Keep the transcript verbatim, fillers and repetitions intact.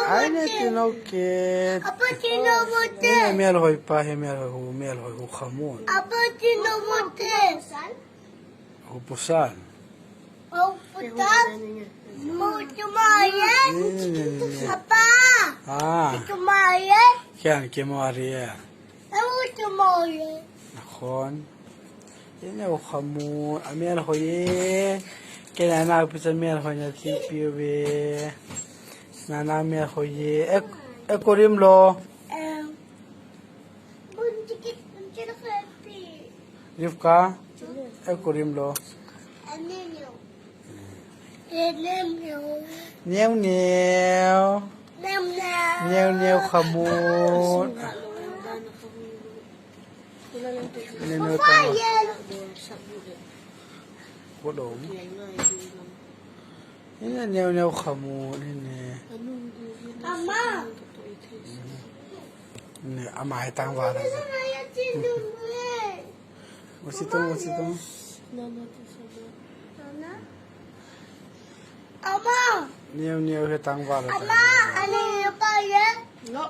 Ai ne ti no ke. Apa ti no mo te. Melhoi pa hi, melhoi hu, melhoi hu kha mun. Apa ti no mo te. Hu pusan. Hu pusan. Mu tu mo ye. Apa. Ah. Tu mo ye. Kian ke mo ri e. Hu tu mo ye. Nakhon. Ine u kha mu, a melhoi e. Kei nana pi cha melhoi na ti piu ve. Nana melhoi e. E, e kurim lo. Rivka, e kurim lo. Neu neu. Neu neu kha mu. Neu neu kha mu. Ko lo. Ine neu neu kha mu, ine. Ama. Ne, ama hi tangval a. Usi tung, usi tung. Ama. Neu neu hi tangval a. Ama, ani pa ye. Lo.